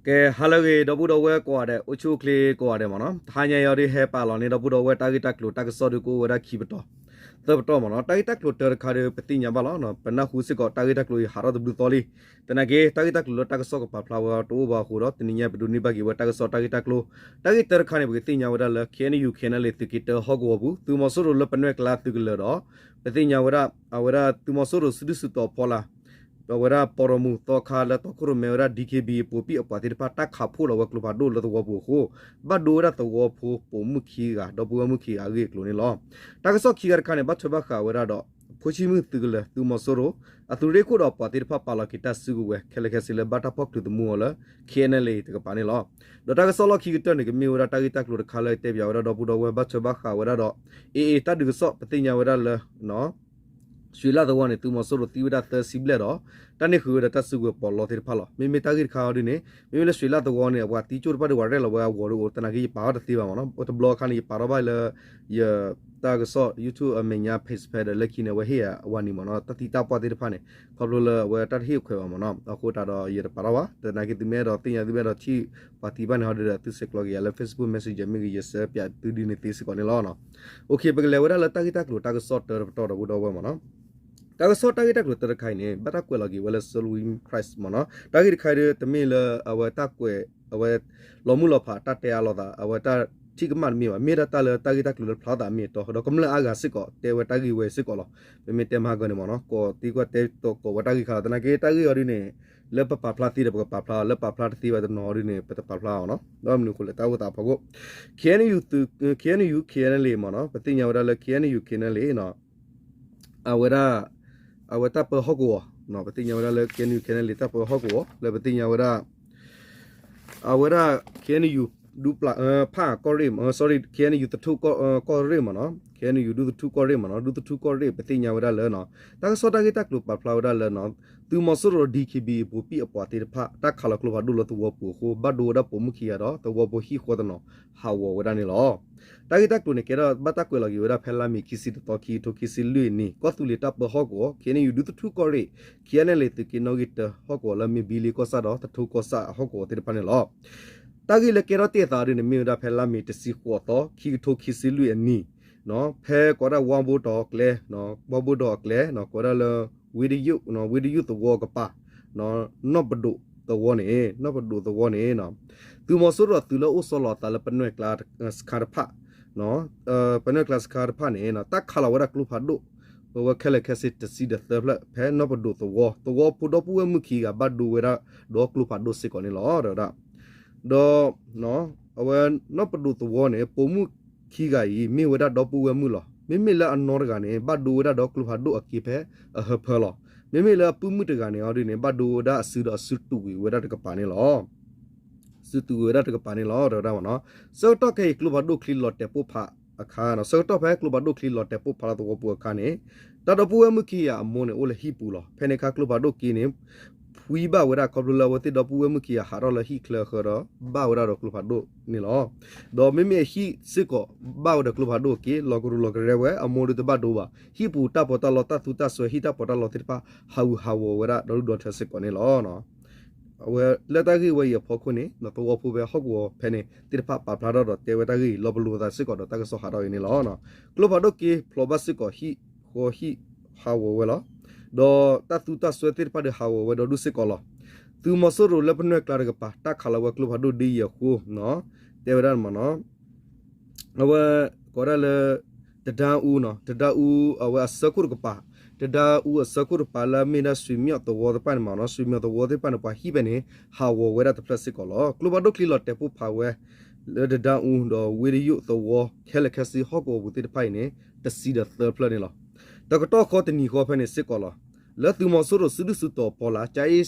ကဲ ဟါလၢအဂ့ၤ ဒီပုၢ်ဒီဝဲၢ်ကိးဂၤဒဲး အိၣ်ဆူၣ်အိၣ်ချ့ကိးဂၤဒဲးမ့ၢ်နီၤ, တဟါညါအံၤဒုး ဟဲပာ်လီၤန့ၢ်ဒီပုၢ်ဒီဝဲၢ် တၢ်ဂ့ၢ်တၢ်ကျိၤတၢ်ကစီၣ်ဒုး ကအိၣ်ဝဲဒၣ်ခံပတီၢ် သၢပတီၢ်မ့ၢ်နီၤ. တၢ်ဂ့ၢ်တၢ်ကျိၤတၢတခါဒီး ပသ့ၣ်ညါဘၣ်လီၤ. ပနၢ်ဟူစ့ၢ်ကီး တၢ်ဂ့ၢ်တၢ်ကျိၤအံၤ ဟးထီၣ်တဘျုးသီလံ. သနာ်က့ တၢ်ဂ့ၢ်တၢ်ကျိၤလၢတၢ်ကစီၣ်ကပာ်ဖျါဝဲတအိၣ်ဘၣ်အဃိဒီး တနံၤညါပဒိးန့ၢ်ဘၣ်က့ၤဝဲတၢ်ကစီၣ်တၢ်ဂ့ၢ်တၢ်ကျိၤ. တၢ်ဂ့ၢ်တၢတခါန့ၣ် ပကသ့ၣ်ညါဝဲဒၣ်လၢ KNU KNLA သုးက့တၢဟီၣ်ကဝီၤပူၤ သုးမီၤစိရိၤလၢပနွဲၣ်ကျါသုးကလၢၤဒီး ပသ့ၣ်ညါဝဲဒၣ် အဝဲဒၣ်သုးမီၤစိရိၤစုဒုၣ်စုတီၤဖီလာ် အဝဲဒၣ်ပီၢ်ရီမုၢ်သီခါလၢတီခိၣ်ရိၣ်မဲဝဲဒၣ် DKBA ပိာ်ပံၣ်အပှၤသ့ၣ်တဖၣ် တၢ်ခးဖှိၣ်လီၤဝဲကျိဖးဒိၣ်လၢသဝီပူၤအဃိ ဘၣ်ဒိဝဲဒၣ်သဝီဖိပိာ်မုၣ်ခံဂၤ ဒီပုၢ်ဝဲၢ်မုၣ်ခံဂၤအဂ့ၢ်အကျိၤန့ၣ်လီၤ. တၢ်ကစီၣ်ခံဂၤတခါန့ၣ် ဘၣ်ထွဲဘၣ်ဃးဝဲဒၣ်ဒီး ဖိဆံမုၣ်သုးကလၢၤ သုးမီၤစိရိၤ အသုးရ့ၣ်ခိၣ်ဒီးပှၤသ့ၣ်တဖၣ်ပာ်လီၤက့ၤတၢ်စုကဝဲၤ ခဲလၢာ်ခဲဆ့လၢဘၣ်တၢ်ဖီၣ်ချုးသမူအီၤလၢ KNLA တကပၤန့ၣ်လီၤ. ဒီးတၢ်ကစီၣ်လီၢ်ခံကတၢၢ်န့ၣ် ကမ့ၢ်ဝဲဒၣ်တၢ်ဂ့ၢ်တၢ်ကျိၤတခါလၢတဲပၠးဝဲဒၣ်ဒီပုၢ်ဒီဝဲၢ် ဘၣ်ထွဲဘၣ်ဃးဝဲဒၣ်ဒီး AA တၢ်ဒုးကစီၣ် ပသ့ၣ်ညါဝဲဒၣ်လၢ ရွှေလသဝီန့ၣ် သုးမီၤစိရိၤသံဝဲဒၣ်သၢဆံဘျဲၣ်ဒီး တၢ်န့ၢ်ဃုာ်ဝဲဒီးတၢ်စုကဝဲၤပီးလီသ့ၣ်တဖၣ်လီၤ. မ့မ့ၢ်တၢ်ဂ့ၢ်တခါအံၤဒ်န့ၣ် မ့မ့ၢ်လၢရွှေလသဝီန့ၣ် အပှၤသံကၠိၣ်တဖၣ်ဒီးပှၤရဲၣ်လီၤဝဲအဂီၤဒီးအိၣ် သနာ်က့ယပာ်ထီၣ်တသ့ဘၣ်မ့ၢ်နီၤ. တဘျီအခါန့ၣ် ယပာ်ထီၣ်ဘၣ်လၢ ယတၢ်ကစီၣ် YouTube အမဲာ်ညါ page ဖဲဒီးလၢခံန့ၣ် အဝဲဟ့ၣ်အဝဲန့ၣ်မ့ၢ်နီၤ တၢ်သံတၢ်ပှၢ်သ့ၣ်တဖၣ်န့ၣ် ခီဖျိလၢအဝဲတၢ်တဟ့ၣ်အခွဲးဘၣ်မ့ၢ်နီၤ အဃိသတးဒီးယတပာ်ထီၣ်ဘၣ်. သနာ်က့သုမ့ၢ်အဲၣ်ဒိးသ့ၣ်ညါ သုမ့ၢ်အဲၣ်ဒိးထံၣ်ပှၤသံဘၣ်န့ၣ်ဟီဒီး သုဆဲးကျိးက့ၤယၤလၢ Facebook Messenger မ့ၢ်ဂ့ၤ ယဆှၢပၠးသုဒ်န့ၣ်သ့စ့ၢ်ကီးန့ၣ်လီၤ. ပကလဲၤဝဲဒၣ်လၢတၢ်ဂ့ၢ်တၢ်ကျိၤတၢ်ကစီၣ်တၢတပတီၢ်ဒီပုၢ်ဒီဝဲၢ်မ့ၢ်နီၤ. တၢ်ကစီၣ်တၢ်ဂ့ၢ်တၢ်ကျိၤတၢတခါအံၤန့ၣ် ဘၣ်တၢ်ကွဲးလီၤက့ၤဝဲလၢ Salween Press မ့ၢ်နီၤ. တၢ်ဂ့ၢ်တခါအံၤဒ် တမ့ၢ်လၢအဝဲတၢ်ကွဲး အဝဲ လီၤမုၢ်လီၤဖးတၢ်တဲအါလိာ်သး အဝဲတၢ်ထံၣ်ကမၣ်တမ့ၢ်ဘၣ်, မ့ၢ်ဒၣ်တၢ်လၢတၢ်ဂ့ၢ်တၢ်ကျိၤလၢဖျါသးအမ့ၢ်အတီ ဒီးကမျၢၢ်အါဂၤစ့ၢ်ကီး တဲဝဲတၢ်ဂ့ၢ်ဝဲစ့ၢ်ကီးလီၤ. ပမ့ၢ်တဲမၤဟါဂီၤန့ၣ်မ့ၢ်နီၤ ကိးသံကွၢ်တဲကိးဝဲတၢ်ဂ့ၢ်ခါလီၤ. သနာ်က့တၢ်ဂ့ၢ်အီၤဒ်န့ၣ် လၢပပာ်ဖျါသ့ဒီးပကပာ်ဖျါ, လၢပာ်ဖျါတသ့ဘၣ်တနီၤအီၤဒ်န့ၣ် ပတပာ်ဖျါအီၤနီၤ. ဒီးမနုၤအဃိလဲၣ် တၢ်အိၣ်သးအဖီခိၣ် KNU သုး KNU KNLA မ့ၢ်နီၤ, ပသ့ၣ်ညါဝဲဒၣ်လၢ KNU KNLA အဝဲဒၣ် အဝဲတၢ်ပၢဟီၣ်ကဝီၤ, ပသ့ၣ်ညါဝဲဒၣ်လၢ KNU KNLA တၢ်ပၢဟီၣ်ကဝီၤ လၢပသ့ၣ်ညါဝဲဒၣ် အဝဲဒၣ် KNU ဒူပျၢ် ဖၣ်ကီၢ်ရ့ၣ် sorry KNU သထူၣ်ကီၢ်ရ့ၣ်မ့ၢ်နီၤ, KNU ဒူသထူၣ်ကီၢ်ရ့ၣ်မ့ၢ်နီၤ, ဒူသထူၣ်ကီၢ်ရ့ၣ် ပသ့ၣ်ညါဝဲဒၣ်လၢ တၢ်ကစီၣ်တၢ်ဂ့ၢ်တၢ်ကျိၤပာ်ဖျါဝဲဒၣ်လၢ သုးမီၤစိရိၤ DKBA ပိာ်ပံၣ်အပှၤသ့ၣ်တဖၣ် တၢ်ခးလီၤကျိဖးဒိၣ်လၢသဝီပူၤအဃိ ဘၣ်ဒိဝဲဒၣ်ပိာ်မုၣ်ခံဂၤဒီး သဝီဖိဟံၣ်ဃီတနီၤ ဟးဂီၤဝဲဒၣ်န့ၣ်လီၤ. တၢ်ဂ့ၢ်တၢ်ကျိၤန့ၣ် ကဲထီၣ်ဘၣ်တၢ်ကွဲးလီၤက့ၤဝဲဒၣ်ဖဲလါမ့ၤခံဆံတသီ ခံကထိခံဆံလွံၢ်နံၣ် ကီၢ်သူလ့ၤတၢ်ပၢဟီၣ်ကဝီၤ KNU ဒူသထူၣ်ကီၢ်ရ့ၣ် KNLA သုးက့နီၣ်ဂံၢ်တၢဟီၣ်ကဝီၤလၢမ့ၢ်ဘံလ့ကီၢ်ဆၣ်ဒီး သထူကီၢ်ဆၣ်အဟီၣ်ကဝီၤသ့ၣ်တဖၣ်န့ၣ်လီၤ. တၢ်ဂ့ၢ်လၢကဲထီၣ်တ့ၢ်အသးဒ်န့ၣ် မ့ၢ်ဝဲဒၣ်ဖဲလါမ့ၤတဆံဃိးသီ ခံကထိခံဆံလွံၢ်အနံၣ် ဖဲကိးဒၣ်ဝါဘိဒီးအကျဲ, ဝါဘိဒီးအကျဲ ကိးဒၣ်လၢ ဝ့ၢ်တယုၣ်သဝီကပၤ နီၢ်ပဒိၣ်သဝီန့ၣ်, နီၢ်ပဒိၣ်သဝီန့ၣ် သုးမီၤစိရိၤအသုးလၢအိၣ်ဆီလီၤအသးလၢပနွဲၣ်ကျါစခါတဖၣ်, ပနွဲၣ်ကျါစခါတဖၣ်န့ၣ် တၢ်ခးလီၤဝဲဒၣ်ကျိဖးဒိၣ် ဝဲခဲလၢာ်ခဲဆ့တဆံဒီးသၢဖျၢၣ် ဖဲနီၢ်ပဒိၣ်သဝီ, သဝီဖိဒီပုၢ်ဝဲၢ်မုၣ်ခံဂၤဘၣ်ဒိဝဲဒၣ်ဒီးကျိဖးဒိၣ်စ့ၢ်ကီးန့ၣ်လီၤ. ဒီး အဝဲနီၢ်ပဒိၣ်သဝီန့ၣ် ပိာ်မုၣ်ခံဂၤအံၤ မ့ၢ်ဝဲဒၣ်ဒီပုၢ်ဝဲၢ်မုၣ်လီၤ. မ့မ့ၢ်လၢအနီတဂၤန့ၣ် ဘၣ်ဒိဝဲဒၣ်ဒီးကျိဖးဒိၣ်အက့ဖဲအဟၢဖၢလီၤ. မ့မ့ၢ်လၢအပုၢ်မုၣ်တဂၤန့ၣ်အီၤဒ်န့ၣ် ဘၣ်ဒိဝဲဒၣ်အစုဒီးအစုတူာ်ကွံာ်ဝဲဒၣ်တကပၤန့ၣ်လီၤ. စုတူာ်ကွံာ်ဝဲဒၣ်တကပၤန့ၣ်လီၤ တဲဝဲဒၣ်မ့ၢ်နီၤ. ဆၢကတီၢ်ခဲအံၤ ကျိဖးဒိၣ်ချံလီၤတဲာ်ပိၢ်ဖးအခါ, ဆၢကတီၢ်ဖဲကျိဖးဒိၣ်ချံလီၤတဲာ်ပိၢ်ဖးလၢသဝီပူၤအခါန့ၣ် တၢ်ဒီပုၢ်ဝဲၢ်မုၣ်ခံဂၤအမိၢ်န့ၣ် အိၣ်လၢဟံၣ်ပူၤလီၤ. ဖဲန့ၣ်အခါကျိဖးဒိၣ်က့န့ၣ် ဖှံဘၣ်ဝဲဒၣ်ခီဖျိလၢအဝဲသ့ၣ်ဒီပုၢ်ဝဲၢ်မုၣ်ခံဂၤဟးထီၣ်လၢဟံၣ်ချၢဃၢဒီး ဘၣ်ဝဲဒၣ်ဒီးကျိဖးဒိၣ်န့ၣ်လီၤ. ဒီးမ့မ့ၢ်အဟံၣ်စ့ၢ်ကီး ဘၣ်ဝဲဒီးကျိဖးဒိၣ်အက့ လီၤကရူၢ်လီၤကရဲဝဲ အမိၢ်ဒုးတဘၣ်ဒိဘၣ်. ဟံၣ်ပူၤတၢ်ပီးတၢ်လီ တၢ်သူတၢ်စွဲ ဟံၣ်တၢ်ပီးတၢ်လီသ့ၣ်တဖၣ် ဟးဂူာ်ဟးဂီၤဝဲဒၣ်ဒီဒူၣ်ဒီထၢစ့ၢ်ကီးန့ၣ်လီၤ. အဝဲလၢတၢ်ဂ့ၢ်ဝဲအံၤအဖီခိၣ်န့ၣ် သဝီဖိဖဲဟီၣ်ကဝီၤဖဲန့ၣ်သ့ၣ်တဖၣ်ပာ်ဖျါထီၣ်ဒီးတဲဝဲတၢ်ဂ့ၢ်အံၤ လီၤပလိာ်သးစ့ၢ်ကီးဒီးတၢ်ကစီၣ်ဟးထီၣ်အံၤန့ၣ်လီၤ. ကျိဖးဒိၣ်က့ဖျိးဘၣ်စ့ၢ်ကီးဟံၣ်ဃီဟံၣ်ဟးဂီၤဝဲလီၤ. ဒီးတၢ်သူတၢ်စွဲသ့ၣ်တဖၣ်ဒီးဟးဂီၤဝဲဒီဒူၣ်စ့ၢ်ကီးလီၤ. သုးမီၤစိရိၤလၢပနွဲၣ်ကျါတကပၤ တၢ်ခးလီၤဝဲကျိဖးဒိၣ်ဒ်အံၤအဃိ တဲဝဲဒၣ်မ့ၢ်နီၤ အဝဲကိးဒၣ်လၢ တဒါအူနီၤ, တဒါအူ အဝဲအဆၢခိၣ်တကပၤ, တဒါအူအဆၢခိၣ်တကပၤလၢအမ့ၢ်ဒၣ် ဆွေမြော် သဝီသ့ၣ်တဖၣ်န့ၣ်မ့ၢ်နီၤ, ဆွေမြော် သဝီသ့ၣ်တဖၣ်န့ၣ် ပှၤဟံၣ်ဖဲန့ၣ် ဟးဂီၤဝဲဒၣ်တဖျၢၣ်စ့ၢ်ကီးလီၤ. ကျိဖးဒိၣ်ချံလီၤတဲာ်ပိၢ်ဖးဝဲ လၢတဒါအူဒီးဝ့ၢ်တယိၣ်သဝီ ခဲလၢာ်ခဲဆ့ဟီၣ်ကဝီၤပူၤသ့ၣ်တဖၣ်အံၤန့ၣ် တဆံဒီးသၢဖျၢၣ်န့ၣ်လီၤ. တကတီၢ်ဃီတနံၤဃီဖဲန့ၣ်စ့ၢ်ကီးလီၤ. လၢသုးမီၤစိရိၤစုဒုၣ်စုတီၤဖီလာ် ကၠ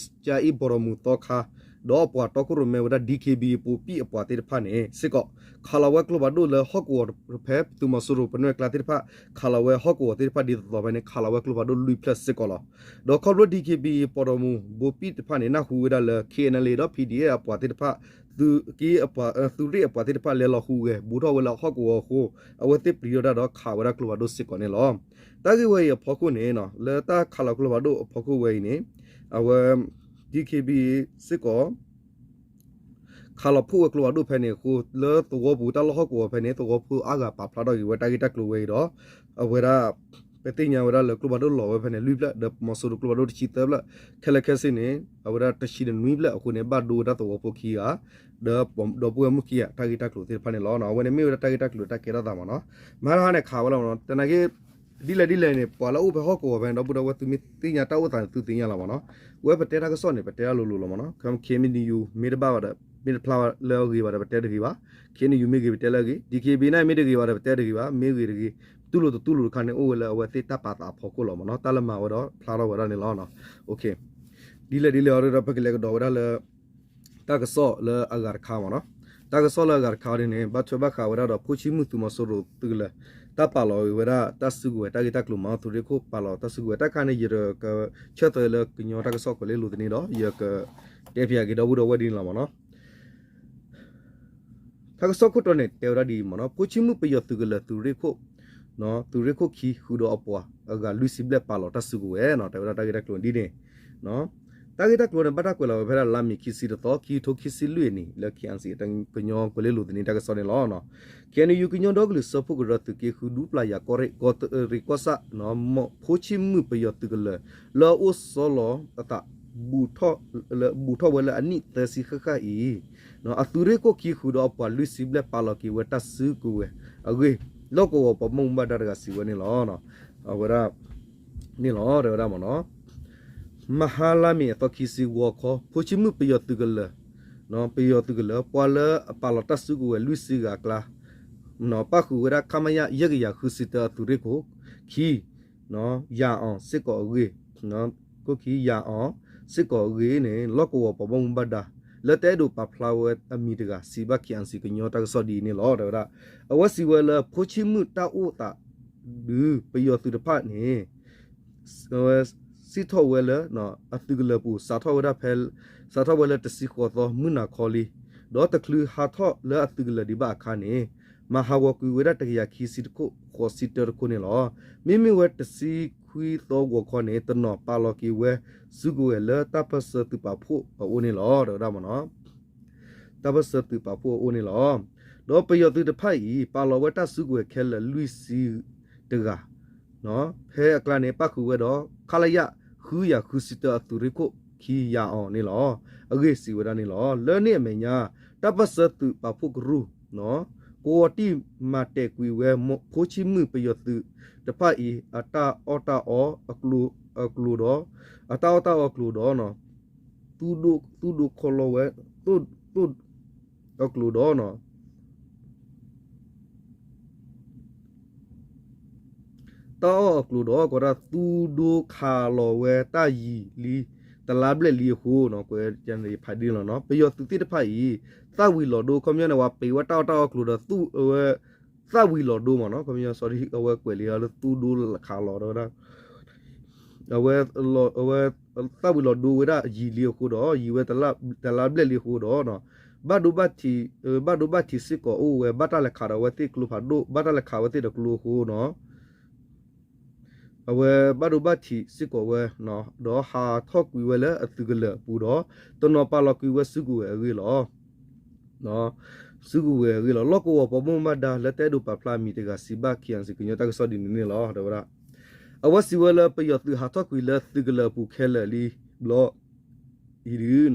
ၤအ့ၣ်ပီၢ်ရီမုၢ်သီခါ ဒီးအပှၤတီခိၣ်ရိၣ်မဲဝဲဒၣ် DKBA ပိာ်ပံၣ်အပှၤသ့ၣ်တဖၣ်န့ၣ်စ့ၢ်ကီး ခးလီၤဝဲကျိဖးဒိၣ်လၢဟီၣ်ကဝီၤဖဲသုးမီၤစိရိၤပနွဲၣ်ကျါသ့ၣ်တဖၣ် ခးလီၤဝဲဟီၣ်ကဝီၤသ့ၣ်တဖၣ်ဒ်သိးသိးဖဲန့ၣ် ခးလီၤဝဲကျိဖးဒိၣ်လွံၢ်ဖျၢၣ်စ့ၢ်ကီးလီၤ. ဒီးခီဖျိ DKBA ပီၢ်ရီမုၢ်ပိာ်ပံၣ်တဖၣ်န့ၣ် နၢ်ဟူဝဲဒၣ်လၢ KNLA ဒီး PDF အပှၤသ့ၣ်တဖၣ် သုးက့အပှၤ သုးရ့ၣ်အပှၤသ့ၣ်တဖၣ်လဲၤလီၤဟူးဂဲၤ ဘူးထီၣ်ဝဲလၢဟီၣ်ကဝီၤအဃိ အဝဲသ့ၣ်ပျံၤထီၣ်တၢ်ဒီးခးဝဲဒၣ်ကျိဖးဒိၣ်စ့ၢ်ကီးန့ၣ်လီၤ. တၢ်ဂ့ၢ်ဝဲအံၤအဖီခိၣ်န့ၣ် လၢတၢ်ခးလီၤကျိဖးဒိၣ်အဖီခိၣ်ဝဲအံၤန့ၣ် အဝဲ DKBA စ့ၢ်ကီး ခးလီၤဖှိၣ်ဝဲကျိဖးဒိၣ်ဖဲန့ၣ်အဃိ လၢသဝီပူၤတၢ်လီၢ်ဟီၣ်ကဝီၤဖဲန့ၣ် သဝီဖိအါဂၤပာ်ဖျါထီၣ်က့ၤဝဲတၢ်ဂ့ၢ်တၢ်ကျိၤဝဲအံၤဒီး အဝဲဒၣ် ပသ့ၣ်ညါဝဲဒၣ်လၢကျိဖးဒိၣ်လီၤဝဲဖဲန့ၣ်လွံၢ်ဖျၢၣ် ဒီးမီၤစိရိၤကျိဖးဒိၣ်တဆံသၢဖျၢၣ် ခဲလၢာ်ခဲဆ့န့ၣ် အဝဲဒၣ်တဆံနွံဖျၢၣ်အဃိန့ၣ် ဘၣ်ဒိဝဲဒၣ်သဝီဖိခံဂၤ ဒီးဒီပုၢ်ဝဲၢ်မုၣ်ခံဂၤတၢ်ဂ့ၢ်တၢ်ကျိၤသ့ၣ်တဖၣ်န့ၣ်လီၤ. အဝဲန့ၣ်မ့ၢ်ဝဲဒၣ်တၢ်ဂ့ၢ်တၢ်ကျိၤတၢ်ကဲထီၣ်သးမ့ၢ်နီၤ. မဟါတဟါန့ၣ်ခးဝဲလီၤမ့ၢ်နီၤ. သနာ်က့ ဒ်လဲၣ်ဒ်လဲၣ်န့ၣ် ပှၤလၢအအိၣ်ဖဲဟီၣ်ကဝီၤဖဲန့ၣ် ဒီပုၢ်ဒီဝဲၢ် သုမ့ၢ်သ့ၣ်ညါတၢ်အိၣ်သးန့ၣ် သုသ့ၣ်ညါလီၤမ့ၢ်နီၤ. ဝဲပတဲတၢ်ကစီၣ်န့ၣ် ပတဲတၢ်လိၤလိၤလီၤမ့ၢ်နီၤ. ခီ KNU မ့ၢ်တဘၣ်ဘၣ်ဒီး မ့ၢ်တဖျါလၢအဂ့ၤဘၣ်ဒီး ပတဲတဂ့ၤဘၣ်. KNU မ့ၢ်ဂ့ၤပတဲလၢအဂ့ၤ, DKBA န့ၣ်မ့ၢ်တဂ့ၤဘၣ်ဒီး ပတဲတဂ့ၤဘၣ်. မ့ၢ်ဂ့ၤတဂ့ၤ တူၢ်လိာ်တတူၢ်လိာ်တခါန့ၣ် အိၣ်ဝဲလၢအဝဲသ့ၣ်တၢ်ပာ်သးအဖီခိၣ်လီၤမ့ၢ်နီၤ. တၢ်လၢမၤဝဲဒီးဖျါထီၣ်ဝဲဒၣ်န့ၣ်လီၤ. တၢ်ကစီၣ်လၢအဂၤတခါမ့ၢ်နီၤ. တၢ်ကစီၣ်လၢအဂၤတခါန့ၣ်န့ၣ် ဘၣ်ထွဲဘၣ်ဃးဝဲဒၣ်ဒီး ဖိဆံးမုၣ်သုးမီၤစိရိၤသုးကလၢၤ တၢ်ပာ်လီၤဝဲဒၣ်တၢ်စုကဝဲၤ တၢ်ဂ့ၢ်တၢ်ကျိၤမ့ၢ်နီၤ. သုးရ့ၣ်ခိၣ်ပာ်လီၤတၢ်စုကဝဲၤတၢ်ခါန့ၣ် ယကဆၢသၢလၢကညီတၢ်ကစီၣ်ကွဲၤလ့လိၤသန့ဒီး ယကတဲဖျါက့ၤဒီပုၢ်ဒီဝဲၢ်ဒ်န့ၣ်လီၤမ့ၢ်နီၤ. တၢ်ကစီၣ်ခိၣ်တီန့ၣ် တဲဝဲဒၣ်ဒ်အံၤမ့ၢ်နီၤ. ဖိဆံးမုၣ်ပယီၤသုးကလၢၤသုးရ့ၣ်ခိၣ် သုးရ့ၣ်ခိၣ်ခံ ဃုာ်ဒီးအပှၤအဂၤလွံၢ်ဆံဘျဲၣ် ပာ်လီၤတၢ်စုကဝဲၤနီၤ. တဲဝဲဒၣ်တၢ်ဂ့ၢ်တၢ်ကျိၤဒ်န့ၣ် တၢ်ဂ့ၢ်တၢ်ကျိၤန့ၣ် ဘၣ်တၢ်ကွဲးလီၤဝဲဖဲဒၣ်လါမ့ၤခံဆံတသီ ခံကထိခံဆံလွံၢ်အနံၤ လၢ KNC ကညီကွဲၤလ့လိၤသန့တၢ်ကစီၣ်န့ၣ်လီၤ. KNU ကညီဒီကလုာ်စၢဖှိၣ်ကရၢသုးက့ဃု ဒူပျၢ်ယၤကီၢ်ရ့ၣ် ကီးတရံးကီၢ်ဆၣ် ဖိဆံးမုၣ်ပယီၤသုးကလၢၤ လၢအအိၣ်ဆီလီၤအသး ဘူးထီၣ်ဝဲလၢအနံၣ်သၢဆံဃၣ်ဃၣ်အံၤ အသုးရ့ၣ်ခိၣ်ခံဃုာ်ဒီးအပှၤလွံၢ်ဆံဘျဲၣ် ပာ်လီၤက့ၤဝဲတၢ်စုကဝဲၤအဂ့ၢ် လီၢ်ကဝီၤပှၤဘၣ်မူဘၣ်ဒါတဂၤစံးဝဲန့ၣ်လီၤ. အဝဲဒၣ် န့ၣ်လီၤ တဲဝဲဒၣ်မ့ၢ်နီၤ. မဟါလါမ့ၤအသီခံဆံ ဂီၤခီ ဖိဆံးမုၣ်ပယီၤသုးကလၢၤ ပယီၤသုးကလၢၤ ပှၤလၢအပာ်လီၤတၢ်စုကဝဲၤလွံၢ်ဆံဂၤအကျါ ပၣ်ဃုာ်ဝဲဒၣ် ခမရ ယဲၢ်ကယၤဃုဆံတၢ အသုးရ့ၣ်ခိၣ်ခံ ယၤအီၤစ့ၢ်ကီးအဂ့ၢ် ခိၣ်ခံ ယၤအီၤစ့ၢ်ကီးအဂ့ၢ်န့ၣ် လီၢ်ကဝီၤပှၤဘၣ်မူဘၣ်ဒါ လၢတအဲၣ်ဒိးပာ်ဖျါဝဲအမံၤတဂၤ စံးဘၣ် KNC ကညီတၢ်ကစီၣ်ဒ်အံၤန့ၣ်လီၤ. တဲဝဲဒၣ် အဝဲစံးဝဲလၢ ဖိဆံးမုၣ်တၢ်အိၣ်သး ဒုးပယီၤသုးတဖၣ်န့ၣ် စံၣ်ထီၣ်ဝဲလၢ အသုးကလၢၤပူၤ စးထီၣ်ဝဲဒၣ်ဖဲ စးထီၣ်ဝဲလၢတဆံဃိးသီ မုၢ်နၤခီလံ ဒီးတချုးဟးထီၣ်လၢအသုးကလၢၤဒံးဘၣ်အခါန့ၣ် မၤဟးဂီၤကွံာ်ဝဲဒၣ်တကယၤခံဆံတခိၣ် ဃိးဆံတၢတခိၣ်န့ၣ်လီၤ. မ့မ့ၢ်ဝဲတဆံခွံသီဂီၤခီန့ၣ် တနီၤပာ်လီၤက့ၤဝဲစုကဝဲၤလၢတၢ်ပၢၢ်ဆၢသုးပာ်ဖှိၣ်အအိၣ်န့ၣ်လီၤ. တဲဝဲဒၣ်မ့ၢ်နီၤ တၢ်ပၢၢ်ဆၢသုးပာ်ဖှိၣ်အအိၣ်န့ၣ်လီၤ. ဒီးပယီၤသုးတဖၣ်အံၤ ပာ်လီၤဝဲတၢ်စုကဝဲၤခဲလၢာ်လွံၢ်ဆံတဂၤ ဖဲအကျါန့ၣ် ပၣ်ဃုာ်ဝဲဒီး ခလရ ဃုယၤဃုဆံတၢ အသုးရ့ၣ်ခိၣ်ခံ ယၤအီၤန့ၣ်လီၤ. အဂ့ၢ်စံးဝဲဒၣ်န့ၣ်လီၤ. လၢန့ၣ်အမဲာ်ညါ တၢ်ပၢၢ်ဆၢသုးပာ်ဖှိၣ်ကရူၢ် ကဝီၤတံၢ်မၤတဲာ်ကွံာ်ဝဲ ဖိဆံးမုၣ်ပယီၤသုးတဖၣ်အံၤ အတၢ်အီၣ်တၢ်အီအကျိၤဒီး အတၢ်အီၣ်တၢ်အီအကျိၤဒီး သူၣ်ဒိၣ်ခီလီဝဲ အကျိၤဒီး တၢ်အီၣ်အကျိၤဒီး ကဝဲဒၣ်သူၣ်ဒိၣ်ခးလီၤဝဲတၢ်ယံၤလံ တလါဘျဲၣ်လံအဃိ ယဖးဒ်န့ၣ်လီၤနီၤ. ပယီၤသုးသ့ၣ်တဖၣ်အံၤ သၣ်ဝံၤလီၤဒိ ခီပညီန့ၣ် ဝဲပ့ၤဝဲတၢ်အီၣ်တၢ်အီအကျိၤဒီး သူၣ်ဝဲ သၣ်ဝံၤလီၤဒိမ့ၢ်နီၤ. ခီပညီ sorry အဝဲကွဲးလံလၢသူၣ်ဒိၣ်ခးလီၤဝဲဒၣ် အဝဲ အဝဲ သၣ်ဝံၤလီၤဒိဝဲဒၣ်ယံၤလံအဃိဒီး ယံၤဝဲတလါဘျဲၣ်လံအဃိဒီး ဘၣ်ဒိဘၣ်ထံး ဘၣ်ဒိဘၣ်ထံးစ့ၢ်ကီးအိၣ်ဝဲ ဘၣ်တၢ်လဲၤခးဒီးအဝဲသ့ၣ်ကျိဖးဒိၣ် ဘၣ်တၢ်လဲၤခးအဝဲသ့ၣ်ဒီးကျိအဃိနီၤ အဝဲဘၣ်ဒိဘၣ်ထံးစ့ၢ်ကီးဝဲ ဒီးဟးထီၣ်ကွံာ်ဝဲလၢအသုးကလၢၤအပူၤဒီး တနီၤပာ်လီၤကွံာ်ဝဲစုကဝဲၤအဂ့ၢ်လီၤ. စုကဝဲၤအဂ့ၢ်လီၤ. လီၢ်ကဝီၤပှၤဘၣ်မူဘၣ်ဒါ လၢတအဲၣ်ဒိးပာ်ဖျါအမံၤတဂၤ စံးဘၣ် KNC ကညီတၢ်ကစီၣ်ဒ်န့ၣ်န့ၣ်လီၤ. တဲဝဲဒၣ် အဝဲစံးဝဲလၢ ပယီၤသုးဟးထီၣ်ကွံာ်လၢသုးကလၢၤအပူၤခဲလၢာ်လံဘျီ အံၤဒုး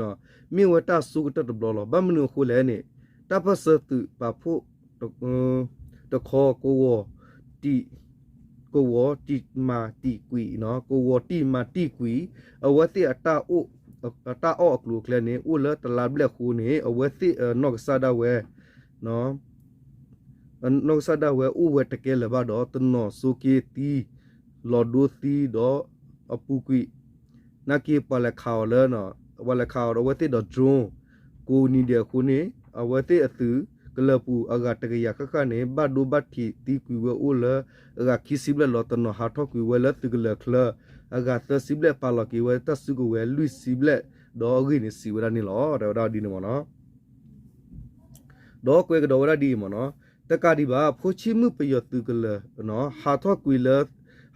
မ့ၢ်ဝဲတၢ်ဆိကတၢၢ်တဘျီလီၤ. ဘၣ်မနုၤအဃိလဲၣ်န့ၣ် တၢ်ပၢၢ်ဆၢသုးပာ်ဖှိၣ် တခီ ကဝီၤတံၢ် ကဝီၤတံၢ်မၤတံၢ်ကွံာ် ကဝီၤတံၢ်မၤတံၢ်ကွံာ် အဝဲသ့ၣ်အတၢ်အီၣ်အကျိၤအကျဲန့ၣ် အိၣ်လၢတလါဘျဲၣ်အဃိန့ၣ် အဝဲသ့ၣ်အနီၢ်ကစၢ်ဒၣ်ဝဲ နီၢ်ကစၢ်ဒၣ်ဝဲအိၣ်ဝဲတကဲလၢၤဘၣ်ဒီး တနီၤဆိးက့သံ လီၤဒိသံဒီးအပူၤကွံာ် နာ်က့ပှၤလဲၤခးအီၤလၢ ပှၤလဲၤခးအီၤဒီးအဝဲသ့ၣ်ဒီး drone ကိးနံၤဒဲးအဃိန့ၣ် အဝဲသ့ၣ်အသုးကလၢၤပူၤအဂၤတကယၤဃၣ်ဃၣ်န့ၣ် ဘၣ်ဒိဘၣ်ထံးသံကွံာ်ဝဲအိၣ်လၢအဂၤခံဆံဘျဲၣ်လီၤ. တနီၤဟးထီၣ်ကွံာ်ဝဲလၢသုးကလၢၤချၢ အဂၤသၢဆံဘျဲၣ် ပာ်လီၤက့ၤဝဲတၢ်စုကဝဲၤလွံၢ်ဆံဘျဲၣ် ဒီးအဂ့ၢ်န့ၣ်စံးဝဲဒၣ်န့ၣ်လီၤ. တဲဝဲဒၣ်ဒ်န့ၣ်မ့ၢ်နီၤ ဒီးကွဲးကဒီးဝဲဒၣ်ဒ်အံၤမ့ၢ်နီၤ, တကးဒံးဘၣ် ဖိဆံးမုၣ်ပယီၤသုးကလၢၤ ဟးထီၣ်ကွံာ်လၢ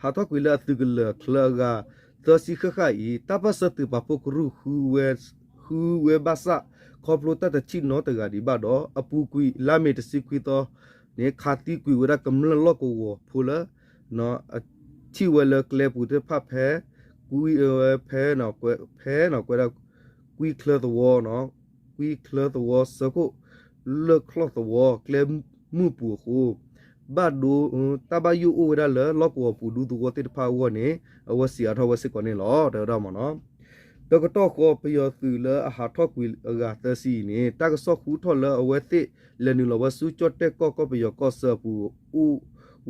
ဟးထီၣ်ကွံာ်လၢအသုးကလၢၤချၢအဂၤ သၢဆံဃၣ်ဃၣ်အံၤ တၢ်ပၢၢ်ဆၢသုးပာ်ဖှိၣ်ကရူၢ် ဃုဝဲဘၣ်ဆၣ် ခီဖျိတၢ်တထံၣ်နီတဂၤဒံးဘၣ်ဒီး အပူၤကွံာ်လါမ့ၤတဆံခွံသီန့ၣ် ခးသံကွံာ်ဝဲဒၣ်ကမျၢၢ်လီၢ်ကဝီၤဖိလၢ ထံၣ်ဝဲလၢကျဲပူၤသ့ၣ်တဖၣ်ဖဲ ကွံ ဖဲ ဖဲကွဲးဒၣ် ကွံချၢသဝီ ကွံချၢသဝီဆၢခိၣ် လၢၢ်ချီၣ်သဝီ ကျဲမုၢ်ပူၤအဃိ ဘၣ်ဒိ တၢ်ဘၣ်ယိၣ်အိၣ်ဝဲဒၣ်လၢလီၢ်ကဝီၤပူၤဒူသဝီသ့ၣ်တဖၣ်အဂီၢ်န့ၣ် အဝဲစံးအါထီၣ်ဝဲစ့ၢ်ကီးန့ၣ်လီၤ တဲဝဲဒၣ်မ့ၢ်နီၤ. တကတီၢ်ဃီ ပယီၤသုးလၢအဟးထီၣ်ကွံာ်အဂၤသၢဆံအံၤန့ၣ် တၢ်ကစီၣ်ဃုထီၣ်လၢအဝဲသ့ၣ်လဲၤနုာ်လီၤဝဲဆူကၠီၣ်တဲၣ်ကီၢ်ကီၢ်ပယီၤကီၢ်ဆၢအပူၤ အိၣ်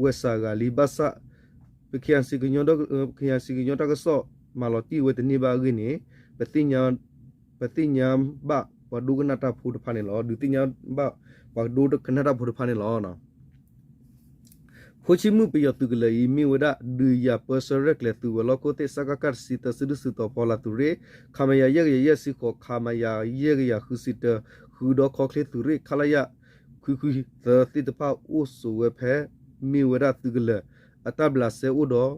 ဝဲစှၤဂၤလံ ဘၣ်ဆၣ် ပ ခ့ၣ်အဲၣ် ခ့ၣ်အဲၣ်စံၣ်ကညီတၢ်ကစီၣ်မၤလီၤတံၢ်ဝဲတန့ၢ်ဘၣ်အဂ့ၢ်န့ၣ် ပသ့ၣ်ညါဘၣ်ပှၤဒိကနၣ်တၢ်ဖိတဖၣ်န့ၣ်လီၤ. ဒုးသ့ၣ်ညါဘၣ်ပှၤဒိကနၣ်တၢ်ဖိတဖၣ်န့ၣ်လီၤ. ဖိဆံမုၣ်ပယီၤသုးကလၢၤအံၤ မ့ၢ်ဝဲဒၣ် ဒုးယၤပၢဆှၢရဲၣ်ကျဲၤသုးဝဲၤလီၢ်ခိၣ်သ့ၣ် စကခ တဆံသၢ စုဒုၣ်စုတီၤဖီလာ်သုးရ့ၣ် ခမရ ယဲၢ်ကယၤယဲၢ်ဆံဃိး ခမရ ယဲၢ်ကယၤဃုဆံတၢ ဃုာ်ဒီးခီချ့သုးရ့ၣ် ခလရ ခွံခွံသၢသ့ၣ်တဖၣ်အိၣ်ဆိးဝဲဖဲ မ့ၢ်ဝဲဒၣ်သုးကလၢၤ အတၢ်ဘျးစဲအိၣ်ဒီး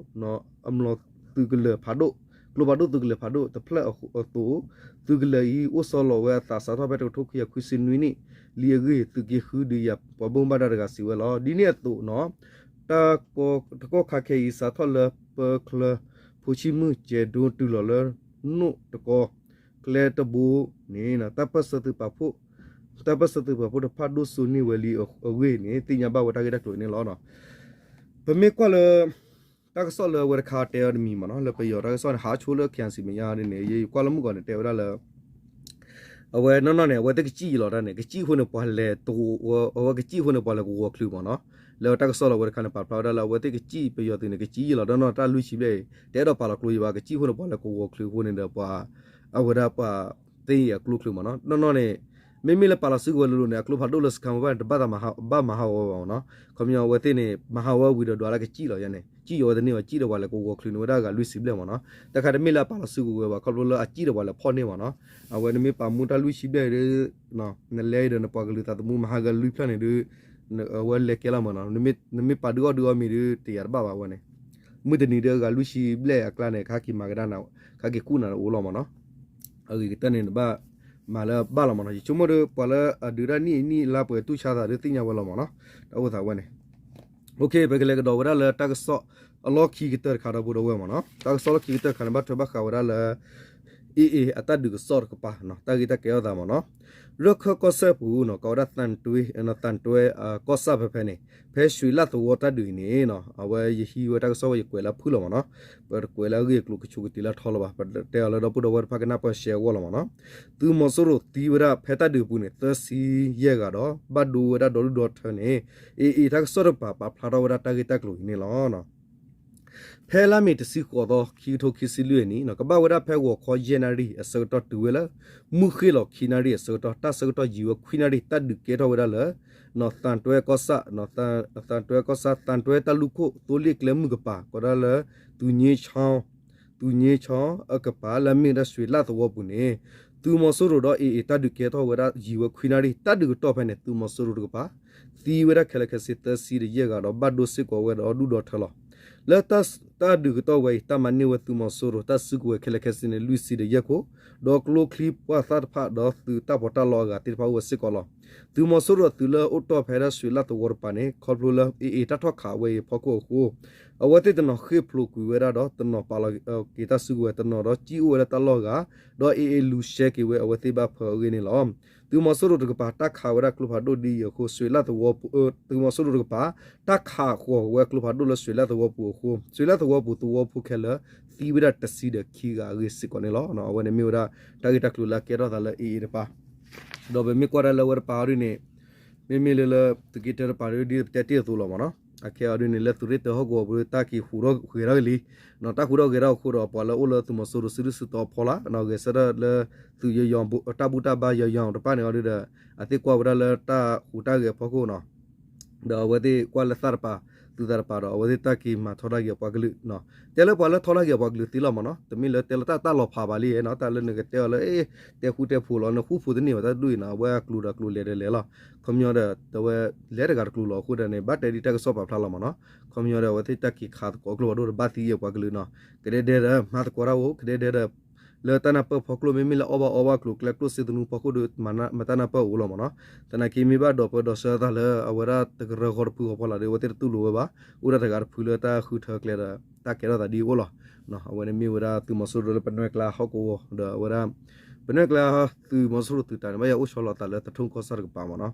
အမျိာ်သုးကလၢၤဖးဒိၣ် ကျိဖးဒိၣ်သုးကလၢၤဖးဒိၣ်တဖျၢၣ်အသိး သုးကလၢၤအံၤ အိၣ်ဆီလီၤဝဲအသးစးထီၣ်ဖဲတကထိခွံကယၤခွံဆံနွံနံၣ်လံအဂ့ၢ် သုးက့ဃုဒုးယၤပှၤဘၣ်မူဘၣ်ဒါတဂၤစံးဝဲလီၤ. ဒ်န့ၣ်အသိးနီၤ တၢ်ကီတကီၢ်ခါခဲအံၤ စးထီၣ်လၢပၢချၢ ဖိဆံမုၣ်ကဲၤဒိတုၤလီၤလၢ နိၣ်တကီ ကျဲတဘိန့ၣ် တၢ်ပၢၢ်ဆၢသုးပာ်ဖှိၣ် တၢ်ပၢၢ်ဆၢသုးပာ်ဖှိၣ်တဖၣ်ဒိၣ်စိန့ၢ်ဝဲလံအဂ့ၢ်န့ၣ် သ့ၣ်ညါဘၣ်ဝဲတၢ်ဂ့ၢ်တၢ်ကျိၤန့ၣ်လီၤ. ပမ့ၢ်ကွၢ်လၢ တၢ်ကစီၣ်လၢအဝဲတခါတဲအီၤတမံၤမ့ၢ်နီၤ လၢပယီၤတၢ်ကစီၣ်န့ၣ် ဟးဆိလၢ ခ့ၣ်အဲၣ်စံၣ်မဲာ်ညါန့ၣ် ယကွၢ်လၢမုၢ်ကီၢ်န့ၣ် တဲဝဲဒၣ်လၢ အဝဲနီၢ်နီၢ်န့ၣ် အဝဲသ့ၣ်ကစံၣ်ယံၤလီၤတၢ်န့ၣ် ကစံၣ်အဃိန့ၣ် ပှၤလဲၤတ အဝဲကစံၣ်အဃိန့ၣ် ပှၤလဲၤကဝီၤချုးမ့ၢ်နီၤ လၢတၢ်ကစီၣ်လၢအဝဲတခါန့ၣ် ပာ်ဖျါဝဲဒၣ်လၢအဝဲသ့ၣ်ကစံၣ်ပယီၤသုးန့ၣ် ကစံၣ်ယံၤလီၤတၢ်နီၢ်တၢ်လွံၢ်ဆံဘျဲၣ်အံၤ တအဲၣ်ဒိးပာ်လီၤကျိယံၤဘၣ် ကစံၣ်အဃိန့ၣ် ပှၤလဲၤကဝီၤချုးအဃိန့ၣ်ဒီးပှၤ အဝဲဒၣ်ပှၤသ့အကျိချုးမ့ၢ်နီၤ နီၢ်နီၢ်န့ၣ် မ့မ့ၢ်လၢပာ်လီၤစုကဝဲၤလိၤလိၤန့ၣ် အကျိဖးဒိၣ်လၢစခါမူဘၣ်န့ၣ် တဘၣ်မၤဟးဂီၤဝဲဘၣ်မ့ၢ်နီၤ ခီပညီအဝဲသ့ၣ်န့ၣ် မၤဟးဂီၤဝဲဝံၤဒီးဒွးလၢကစံၣ်လီၤယဲန့ၣ် စံၣ်ယံၤဝဲတန့ၢ်ဘၣ် ကစံၣ်ဒီးပှၤလဲၤကဝီၤချုးန့ၢ်ဝဲဒၣ်အဂၤလွံၢ်ဆံဘျဲၣ်မ့ၢ်နီၤ တၢ်ခါတမ့ၢ်လၢအပာ်လီၤစုကဝဲၤဘၣ် ခီဖျိလၢအစံၣ်ဒီးပှၤလဲၤဖီၣ်န့ၢ်မ့ၢ်နီၤ အဝဲနမ့ၢ်ပာ်မူတၢ်လွံၢ်ဆံဘျဲၣ်ဒီး နလဲၤဒီးနပှၤကလုာ်သးသမူမၤဟးဂီၤလွံၢ်ဖျၢၣ်န့ၣ်ဒီး အဝဲလဲၤကဲလီၤမ့ၢ်နီၤ နမ့ၢ်ပာ်ဒုးအီၣ်ဒုးအီမ့ၢ်ဒီး တယာ်တဘၣ်ဘၣ်ဝဲန့ၣ် မုၢ်တနံၤဒီးအဂၤလွံၢ်ဆံဘျဲၣ်အကျါန့ၣ် ကဟဲက့ၤမၤကဒါနၤ ကဟဲက့ၤကူၣ်နၤအိၣ်လီၤမ့ၢ်နီၤ အဂ့ၤကတၢၢ်န့ၣ် နဘၣ်မၤလၢဘၣ်လီၤမ့ၢ်နီၤ ယဆိကမိၣ်ဒီး ပှၤလၢအဒုးတၢ်နံၣ်အံၤနံၣ်အလါပှဲၤတူၢ်ဆါသးဒီးသ့ၣ်ညါဝဲလီၤမ့ၢ်နီၤ တၢ်အိၣ်သးဝဲန့ၣ် ပကလဲၤကဒီးဝဲဒၣ်လၢတၢ်ကစီၣ်အလီၢ်ခံကတၢၢ်တခါဒီပုၢ်ဒီဝဲၢ်မ့ၢ်နီၤ တၢ်ကစီၣ်လီၢ်ခံကတၢၢ်တခါန့ၣ် ဘၣ်ထွဲဘၣ်ဃးဝဲဒၣ်လၢ အ့ၣ်အ့ၣ် အတၢ်ဒုးကစီၣ်တကပၤ တၢ်ဂ့ၢ်တၢ်ကဲထီၣ်သးမ့ၢ်နီၤ ရၢၢ်ခၢၣ်ကီၢ်စဲၣ်ပူၤနီၤ ကိးဝဲဒၣ် သံတွဲ ကီၢ်ဆၣ်ဖဲဖဲန့ၣ် ဖဲရွှေလသဝီတၢ်ဒုးအံၤန့ၣ် အဝဲယဟံးဝဲတၢ်ကစီၣ်ဝဲယကွဲးလၢဖုၣ်လီၤမ့ၢ်နီၤ ပတကွဲးလၢအဂ့ၢ်အကျိၤကဆိကတ့ၤလၢထီလီၤဘၣ် ပတဲအီၤလၢဒီပုၢ်ဒီဝဲၢ်တဖၣ်ကနၢ်ပၢၢ်ရှဲအဂီၢ်လီၤမ့ၢ်နီၤ သုးမီၤစိရိၤသံဝဲဒၣ်ဖဲတၢ်ဒုးအပူၤန့ၣ် သၢဆံယဲၢ်ဂၤဒီး ဘၣ်ဒိဝဲဒၣ်ဒီဒူၣ်ဒီထၢန့ၣ် အ့ၣ်အ့ၣ် တၢ်ကစီၣ်တကပၤပာ်ဖျါထီၣ်ဝဲဒၣ်တၢ်ဂ့ၢ်တၢ်ကျိၤအံၤန့ၣ်လီၤ. ဖဲလါမ့ၤတဆံဃိးသီ ခံကထိခံဆံလွံၢ်အနံၣ် ကဘၣ်ဝဲဒၣ်ဖဲဂီၤခီယဲၢ်နၣ်ရံၣ်အဆၢကတီၢ်တုၤဝဲလၢ မုၢ်ဃ့ၢ်လီၤခံနၣ်ရံၣ်အဆၢကတီၢ် တၢ်ဆၢကတီၢ်ယံာ်ဝဲခွံနၣ်ရံၣ် တၢ်ဒုးကဲထီၣ်ဝဲဒၣ်လၢ သံတွဲကီၢ်ဆၣ် သံတွဲကီၢ်ဆၣ် သံတွဲတၢ်လူၢ်ခိၣ် သိလ့ၣ်ကျဲမုၢ်ကပၤ ကိးဒၣ်လၢ သူၣ်ည့ဆီ သူၣ်ည့ဆီအကပၤ လၢအမ့ၢ်ဝဲဒၣ်ရွှေလသဝီပူၤန့ၣ် သုးမီၤစိရိၤဒီး အ့ၣ်အ့ၣ် တၢ်ဒုးကဲထီၣ်ဝဲဒၣ်ယံာ်ဝဲခွံနၣ်ရံၣ် တၢ်ဒုးကတီၢ်ဖဲန့ၣ် သုးမီၤစိရိၤတကပၤ သံဝဲဒၣ်ခဲလၢာ်ခဲဆ့သၢဆံဒီးယဲၢ်ဂၤဒီး ဘၣ်ဒိစ့ၢ်ကီးဝဲဒီးဒူၣ်ဒီထၢလီၤ. လၢတၢ်ဒုးကတီၢ်ဝဲအံၤ တၢ်မၤန့ၢ်ဝဲသုးမီၤစိရိၤတၢ်စုကဝဲၤခဲလၢာ်ခဲဆ့န့ၣ် လွံၢ်ဆံဒီးယဲၢ်ခိၣ် ဒီးကျိချံပှၢ်သၣ်တဖၣ်ဒီးသုးတၢ်ပီးတၢ်လီအဂၤသ့ၣ်တဖၣ်အိၣ်ဝဲစ့ၢ်ကီးလီၤ. သုးမီၤစိရိၤအသုးလၢအိၣ်တ့ၢ်ဖဲဒၣ်ရွှေလသဝီတကပၤန့ၣ် ခီဖျိလၢအ့ၣ်အ့ၣ်တၢ်ထီၣ်ခးဝဲအံၤအဖီခိၣ်အဃိ အဝဲသ့ၣ်တနီၤဃ့ၢ်ဖျိးကွံာ်ဝဲဒၣ်ဒီး တနီၤပာ်လီၤက့ၤတၢ်စုကဝဲၤ တနီၤဒီးစံၣ်အိၣ်ဝဲဒၣ်တၢ်လီၢ်အဂၤ ဒီးအ့ၣ်အ့ၣ်လူၤရှဲက့ၤဝဲ အဝဲသ့ၣ်ဘၣ်ဖၢအဂ့ၢ်န့ၣ်လီၤ. သုးမီၤစိရိၤတကပၤ တၢ်ခးဝဲဒၣ်ကျိဖးဒိၣ်ဒ်အံၤအဃိ သုးမီၤစိရိၤတကပၤ တၢ်ခးဃီၤဝဲကျိဖးဒိၣ်လၢရွှေလသဝီပူၤအဃိ ရွှေလသဝီပူၤသဝီဖိခဲလၢာ် သံဝဲဒၣ်တဆံဒီးခံဂၤအဂ့ၢ်စ့ၢ်ကီးန့ၣ်လီၤ. အဝဲန့ၣ်မ့ၢ်ဝဲဒၣ် တၢ်ဂ့ၢ်တၢ်ကျိၤလၢအကဲထီၣ်သးလၢအ့ၣ်အ့ၣ်တကပၤ ဒီးပမ့ၢ်ကွၢ်ဒၣ်လၢအဝဲတကပၤအီၤဒ်န့ၣ် မ့မ့ၢ်လၢလၢ သုးက့တၢတကပၤဒီး ဒ်ပတဲတ့ၢ်အသိးလီၤမ့ၢ်နီၤ အခဲအံၤဒ်န့ၣ် လၢသုးရ့ၣ်တၢဟီၣ်ကဝီၤပူၤ တၢ်က့ၤဟူးထီၣ်ဂဲၤထီၣ်က့ၤလံ တၢ်ဟူးထီၣ်ဂဲၤထီၣ်အဃိဒီး ပှၤလၢအိၣ်လၢသုးမီၤစိရိၤစုဒုၣ်စုတီၤအဖီလာ် ဂဲၤဆၢထၢၣ်လၢ သုးယီၤယီၤ တၢ်ဘူၣ်တၢ်ဘါယီၤယီၤတဖၣ်န့ၣ်အီၤဒ်ဒီး အသ့ၣ်ကွၢ်ဝဲဒၣ်လၢတၢ်ဟူးတၢ်ဂဲၤအဖီခိၣ်နီၤ ဒီးအဝဲသ့ၣ်ကွၢ်လၢသးတကပၤ သုးသးတကပၤဒီး အဝဲသ့ၣ်တၢ်က့ၤမၤထီဒါက့ၤအပှၤကလုာ် တဲလၢပှၤလၢထီဒါက့ၤအပှၤကလုာ်သ့လီၤမ့ၢ်နီၤ တမ့ၢ်လၢတဲလၢတၢ်တၢ်လီၤဖးဘၣ်လံနီၤ တၢ်လၢနကတဲအီၤလၢ တဲဃူတဲဖိးလီၤ နဃူဖိးတန့ၢ်ဘၣ်တၢ်တဒူၣ်အံၤနီၤ အဝဲအကျိၤဒီးအကျိၤလဲၤဒီးလဲၤလီၤ ခီပညီဒီး တဝဲလဲၤတဂၤတကျိၤလီၤအဃိဒီးန့ၣ် ဘၣ်တဲဒ်တၢ်ကစီၣ်ပာ်ဖျါလီၤမ့ၢ်နီၤ ခီပညီဒီး အဝဲသ့ၣ်တၢ်က့ၤခးသကိးကျိဖးဒိၣ်ဒီးဘၣ်သံအပှၤကလုာ်နီၤ ကဒဲဒဲဒီး မၤသကိးတၢ်အိၣ် ကဒဲဒဲဒီး လၢတၢ်နၢ်ပၢၢ်ဖီကျိၣ် မ့မ့ၢ်လၢအီၣ်ဘၣ်အီဘၣ်ကျိၤကျဲ ကျိၣ်စ့သနူဖီခိၣ်ဒီး မတၢ်နၢ်ပၢၢ်အိၣ်လီၤမ့ၢ်နီၤ. သနာ်က့မ့ၢ်ဘၣ်ဒီးပၢဒီးဆှၢသးလၢအဝဲဒၣ်တကရၢဃီတဖုဃီဖီလာ်ဒီး အဝဲသ့ၣ်တတူၢ်လိာ်ဝဲဘၣ်. အိၣ်ဒၣ်တဂၤတဖုလၢတၢ်ဃုထၢကျဲဒီး တၢ်ကဲထီၣ်သးဒ်အံၤအိၣ်လီၤ. အဝဲန့ၣ်မ့ၢ်ဝဲဒၣ်သုးမီၤစိရိၤလၢပနွဲၢ်ကျါဟီၣ်ကဝီၤဒီးအဝဲဒၣ် ပနွဲၢ်ကျါသုးမီၤစိရိၤသုးတၢ်န့ၣ် ဘၣ်ယၤအိၣ်ဆီလီၤသးလၢသထူၣ်ကီၢ်ဆၣ်တကပၤမ့ၢ်နီၤ.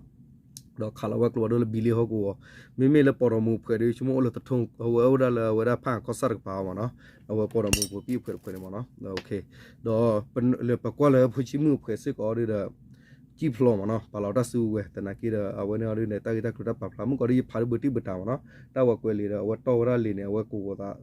ဒီးခးလီၤဝဲကျိဖးဒိၣ်လၢဘံလ့ဟီၣ်ကဝီၤ, မ့မ့ၢ်လၢပီၢ်ဒီးမူးဖှဲးဒီး ဆိကမိၣ်အိၣ်လၢသထူၣ် အဝဲအိၣ်ဒၣ်လၢအဝဲဒၣ်ဖၣ်အကီၢ်ဆၣ်တကပၤမ့ၢ်နီၤ, အဝဲပီၢ်ဒီးမူးပှဲၤပံၣ်ဖှဲးတဖှဲးန့ၣ်မ့ၢ်နီၤ, ဒီးလၢပကွၢ်လၢဖိဆံးမုၣ်အဖှဲးစ့ၢ်ကီးဒီး ကံၣ်ဖျိမ့ၢ်နီၤ, ပာ်လီၤတၢ်စုကဝဲၤ သနာ်က့ဒီး အဝဲန့ၣ်အီၤဒ်န့ၣ် တၢ်ဂ့ၢ်တၢ်ကျိၤတၢ်ပာ်ဖျါ မုၣ်ကီၤဒ်ယဖးဒ်ဘၢတံၢ်ဘၢတၢ်မ့ၢ်နီၤ, တၢ်ဝဲကွဲးလံာ်ဒီး အဝဲတီၢ်ဝဲဒၣ်လံာ်န့ၣ် အဝဲကိးဝဲသး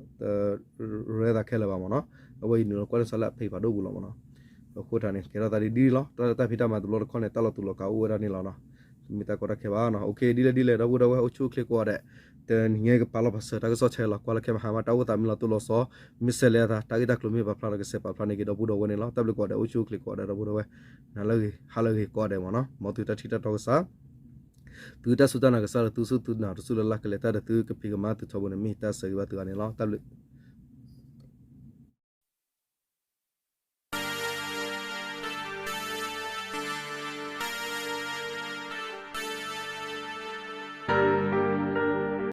ရဲသးခဲလၢာ်ဘၣ်မ့ၢ်နီၤ, အဝဲအံၤနုာ်လီၤကွၢ်လၢစးလၢအဖံးဖးဒိၣ်ပူၤလီၤမ့ၢ်နီၤ, အဃိသတးန့ၣ် ကဲထီၣ်သးဒ်ဒ်လီၤ, တၢ်လၢတၢ်ဖံးတၢ်မၤတဘျီတခီၣ်န့ၣ် တၢ်လီၤတူာ်လီၤကာ်အိၣ်ဝဲဒၣ်န့ၣ်လီၤနီၤ, တမ့ၢ်တၢ်ကီတၢ်ခဲဘၣ်နီၤ, ဒ်လဲၣ်ဒ်လဲၣ် ဒီပုၢ်ဒီဝဲၢ်အိၣ်ဆူၣ်အိၣ်ချ့ကိးဂၤဒဲး, တနံၤညါကပာ်လီၤပာ်စၢၤတၢ်ကစီၣ်ဆဲးလီၤ ကွၢ်လၢခဲမဟါမး တၢ်အိၣ်သးမ့ၢ်လီၤတိၢ်လီၤဆီ, မ့ၢ်စဲးလဲၤအသး တၢ်ဂ့ၢ်တၢ်ကျိၤမ့ၢ်ပာ်ဖျါဒီးကစဲးပာ်ဖျါန့ၣ်က့ၤ ဒီပုၢ်ဒီဝဲၢ်န့ၣ်လီၤ, တၢ်ဘျုးကိးဂၤဒဲး အိၣ်ဆူၣ်အိၣ်ချ့ကိးဂၤဒဲး ဒီပုၢ်ဒီဝဲၢ်, နၤလၢအဂ့ၤ ဟါလၢအဂ့ၤကိးဂၤဒဲးမ့ၢ်နီၤ, မ်သုတၢ်ထံၣ်တၢ်တီကစၢ်လၢသုစူၢ်သုနာ်တစူၢ်လၢ်လၢ်ကလဲၤတၢ်ဒီးသုကဖံးကမၤ သုထီဘိန့ၣ် မ့ၢ်တၢ်ဆၢဂ့ၤဘၣ်သုဂၤန့ၣ်လီၤ, တၢ်ဘျုး